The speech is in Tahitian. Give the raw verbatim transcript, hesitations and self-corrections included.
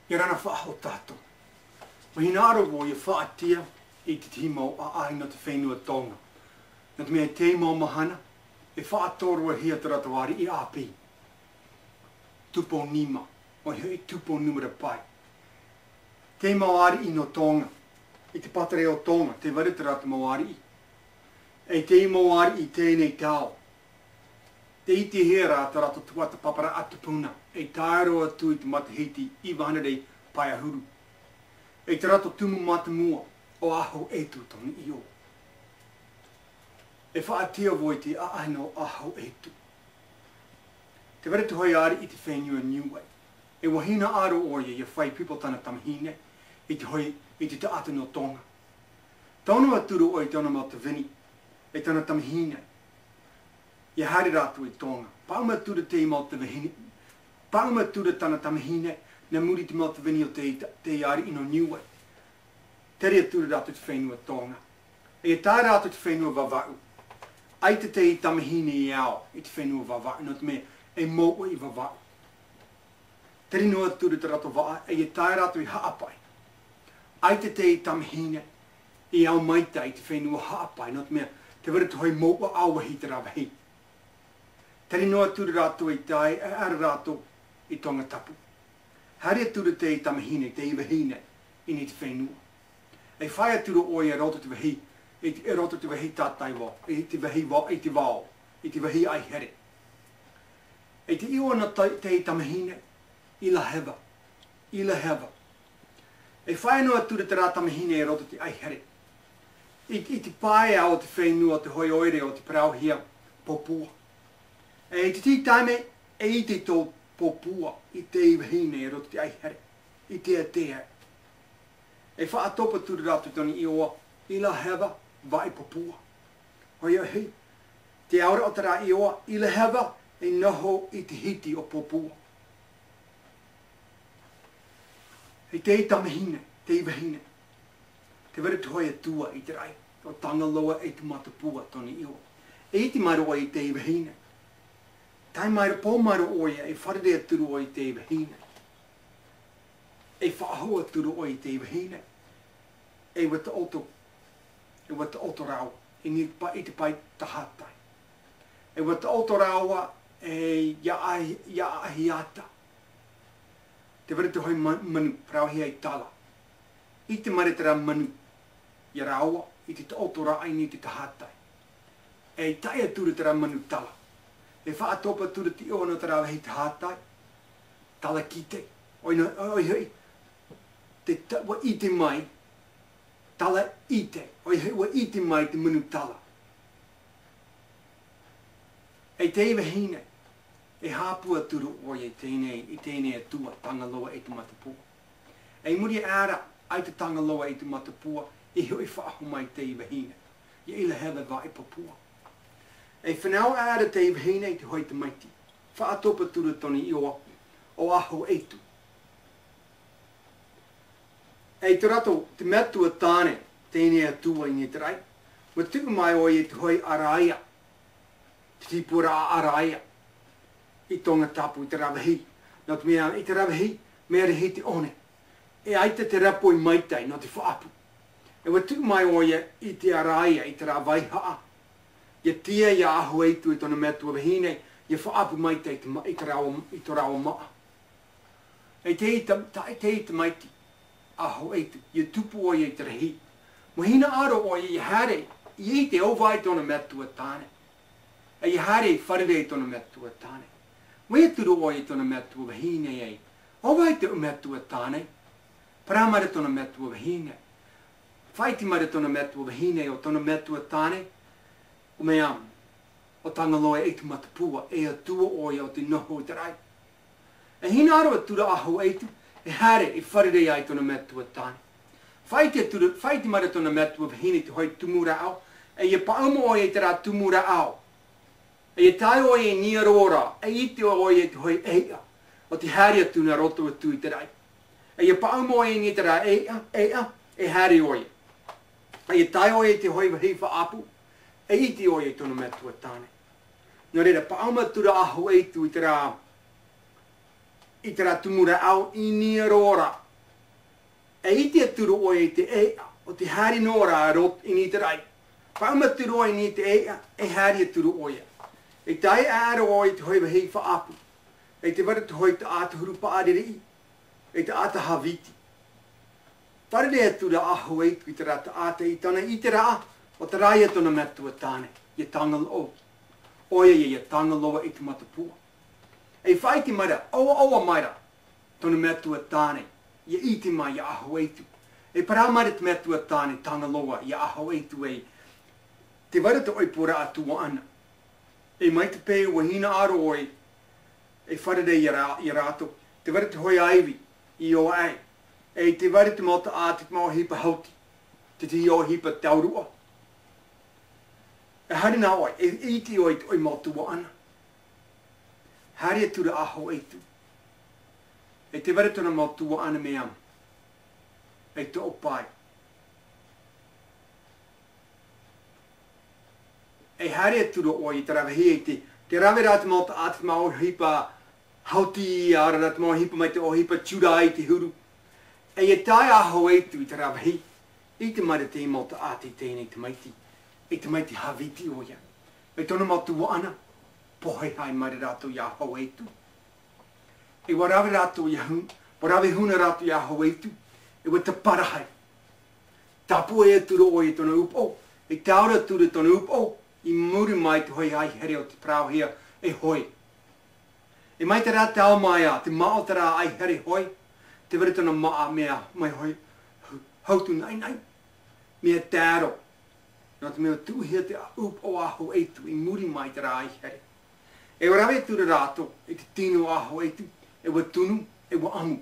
ʻIa rā na faʻahou tātou. ʻUa hinaʻaro vau ʻia faʻaʻite i te tahi mau ʻāʻahi nō te fenua Tonga. Nō te mea i teie mau mahana, e faʻatorohia te rātou ariʻi ʻāpī. Tupou nima, ʻoia hoʻi Tupou Numera Pae. Teie mau ariʻi nō Tonga, i te pātireia o Tonga, tē vai ra te rātou mau ariʻi. E teie mau ariʻi i teie nei tau, tē ʻitehia ra tā rātou tuatāpaparaʻa tupuna, e tae roa atu i te matahiti iva hānere pae ʻahuru. E tā rātou tumu mātāmua, ʻo Aho ʻEtu tōna iʻoa. E faʻaʻite vau i te ʻāʻahi nō Aho ʻEtu. Tē vai ra te hoʻi ariʻi i te fenua Niue. E ʻua hinaʻaro ʻoia ʻia fai pipo tāna tamahine, i te hoʻi, i te taʻata nō Tonga. Tono atu ra ʻoia i tōna mau tavini, e tāna tamahine. ʻIa haere rātou i Tonga. Pāʻuma atu ra teie mau tavini, pāʻuma atu ra tāna tamahine, nā muri i te mau tavini o te, te ariʻi nō Niue. Tere atu ra rātou i te fenua Tonga. E tae rātou i te fenua Vavaʻu. ʻAita te tamahine i ao i te fenua Vavaʻu, nō te mea e mouʻa i Vavaʻu. Tere noa atu ra tā rātou vaʻa, e tae rātou i Haʻapai. ʻAita te tamahine i ao maitaʻi i te fenua Haʻapai, nō te mea tē vai ra te hoʻi mouʻa ʻāvahi i terā vāhi. Tere noa atu ra rātou i tae, e haere rātou i Tongatapu. Haere atu ra te tamahine, te vahine, i niʻa i te fenua. E fāʻi atu ra ʻoia i roto i te vāhi, i te, i roto i te vāhi tātaiva, i te vāhi va-, i te vao, i te vāhi ʻaihere. E te iʻoa nō te, te tamahine, ʻIlaheva, ʻIlaheva. E fāʻi noa atu ra terā tamahine i roto i te ʻaihere. I, i te pae o te fenua, te hoʻi ʻoire o te parauhia Popua. E i te tahi taime, e ʻite tō Popua i te vahine i roto i te ʻaihere, i te ʻēʻa. E faʻatopa atu ra rātou tōna iʻoa, ʻIlaheva, Vaʻi Popua. ʻOia hoʻi, te auraʻa o terā iʻoa, ʻIlaheva, e noho i te hiti o Popua. E te tamahine, te vahine. Tē vai ra te hoʻi atua i te raʻi, ʻo Tangaloa ʻEtumatapua tōna iʻoa. E ʻite mai ra ʻoia i te vahine. Tae mai ra, pō mai ra ʻoia, e fārerei atu ra ʻoia i te vahine. E faʻahou atu ra ʻoia i te vahine. E ʻua taʻoto, e ʻua taʻoto rāua, i niʻa i te pae, i te pae tahatai. E ʻua taʻoto rāua, e ʻia ʻaʻahi, ʻia ʻaʻahi ata. Tē vai ra te hoʻi ma-, manu, parauhia e Tala. ʻIte mai ra terā manu ia rāua, i te taʻotoraʻa i niʻa i te tahatai. E tae atu ra terā manu Tala. E faʻatopa atu ra te iʻoa nō terā vāhi tahatai. Talakite. ʻOia, ʻoia hoʻi. Te ta-, ʻua ʻite mai. Tala ʻite. ʻOia hoʻi, ʻua ʻite mai te manu Tala. E te vahine, e haʻapū atu ra ʻoia i teie nei, i teie nei atua, Tangaloa ʻEtumatapua. E i muri aʻe ra, ʻaita Tangaloa ʻEtumatapua, e hoʻi faʻahou mai te vahine, ia ʻIlaheva Vaʻi Popua. E fānau aʻe ra te vahine i te hoʻi tamaiti, faʻatopa atu ra tōna iʻoa, ʻo Aho ʻEtu. E i tō rātou, te metua tāne, teie nei atua i niʻa i te raʻi, ʻua tuʻu mai ʻoia i te hoʻi ʻaraia, te tīpura ʻaraia, i Tongatapu, i terā vāhi. Nō te mea, i terā vāhi, mea rahi te ʻone. E ʻaita te repo i maitaʻi nō te faʻaʻapu. E ʻua tuʻu mai ʻoia i te ʻaraia, i terā vaihaʻa. ʻIa tīaʻi ia Aho ʻEtu e tōna metua vahine, ʻia faʻaʻapu maitaʻi i te ma-, i te rāua, i tō rāua māʻa. E te ita, ta-, te ita tamaiti, Aho ʻEtu, ʻia tupu ʻoia i te rahi. ʻUa hinaʻaro ʻoia ʻia haere, ʻia ʻite ʻo vai tōna metua tāne. E ʻia haere i fārerei i tōna metua tāne. ʻUa ʻite atu ra ʻoia i tōna metua vahine ē. ʻO vai te metua tāne? Parau mai ra tōna metua vahine. Faʻaʻite mai ra tōna metua vahine ʻo tōna metua tāne. ʻO mea, ʻo Tangaloa ʻEtumatapua, e atua ʻoia o te noho i te raʻi. E hinaʻaro atu ra Aho ʻEtu, e haere, e fārerei ai tōna metua tāne. Faʻaʻite atu ra, faʻaʻite mai ra tōna metua vahine i te hoʻi tumu rāʻau, e ʻia pāʻuma ʻoia i terā tumu rāʻau. E ʻia tae ʻoia i niʻa roa ra, e ʻite ʻoia i te hoʻi ʻēʻa, ʻo tē haere atu nā roto atu i te raʻi. E ʻia pāʻuma ʻoia i niʻa i terā ʻēʻa, ʻēʻa, e haere ʻoia. E ʻia tae ʻoia i te hoʻi vāhi faʻaʻapu, e ʻite ʻoia i tōna metua tāne. Nō reira, pāʻuma atu ra Aho ʻEtu i terā, I terā tumu rāʻau i niʻa roa ra. E ʻite atu ra ʻoe i te ʻēʻa, ʻo tē haere noa ra i roto i niʻa i te raʻi. Faʻaʻumu atu ra ʻoe i niʻa i te ʻēʻa, e haere atu ra ʻoe. E tae ā ra ʻoe i te hōʻē vāhi faʻaʻapu. E tē vai ra te hōʻē taʻata huru paʻari riʻi. E taʻata Hāviti. Fārerei atu ra Ahau Aitu i terā taʻata i tāna i ʻite ra, ʻo terā ïa tōna metua tāne, ʻia Tangaloa. ʻOia ïa ʻia Tangaloa i te matapua. E faʻaʻite mai ra, ʻoaʻoa mai ra tōna metua tāne, ʻia ʻite mai iā Ahau Aitu. E parau mai ra te metua tāne, Tangaloa, iā Ahau Aitu ē, tē vai ra te ʻohipa ra ʻa Tuaʻana. E mai te peu ʻua hinaʻaro ʻoe, e fārerei iā rā-, iā rātou. Tē vai ra te hōʻē ʻāivi i ʻō aʻe. E tē vai ra te mau taʻata, te mau ʻohipa hauti. Te tahi ʻohipa tauruʻa. E haere noa ʻoe, e, e ʻite ʻoe i te ʻoe mau tuaʻana. Haere atu ra Ahau Aitu. E tē vai ra tōna mau tuaʻana mea. E toʻopae. E haere atu ra ʻoe i terā vāhi e te, tē rave ra te mau taʻata, te mau ʻohipa hauti, ʻaore rā te mau ʻohipa mai te ʻohipa Tiurai i te huru. E ʻia tae Ahau Aitu i terā vāhi, ʻite mai ra te mau taʻata i teie nei tamaiti, e tamaiti Hāviti ʻoia. E tōna mau tuaʻana, pohe haere mai ra rātou iā Ahau Aitu. E ʻua rave rātou ʻia hu-, ʻua rave huna rātou iā Ahau Aitu, e ʻua tāpara haere. Tāpū atu ra ʻoe i tōna upoʻo, e tāora atu ra tōna upoʻo, i muri mai te hōʻē ʻaihere o tē parauhia e Hoe. E mai terā tau mai ā, tē maʻo terā ʻaihere Hoe, tē vai ra tōna māʻa mea mai Hoe, hu-, hautu naʻinaʻi, mea taro. Nō te mea ʻua tuʻuhia te upoʻo a Ahau Aitu i muri mai terā ʻaihere. E ʻua rave atu ra rātou i te tino o Ahau Aitu, e ʻua tunu, e ʻua ʻamu.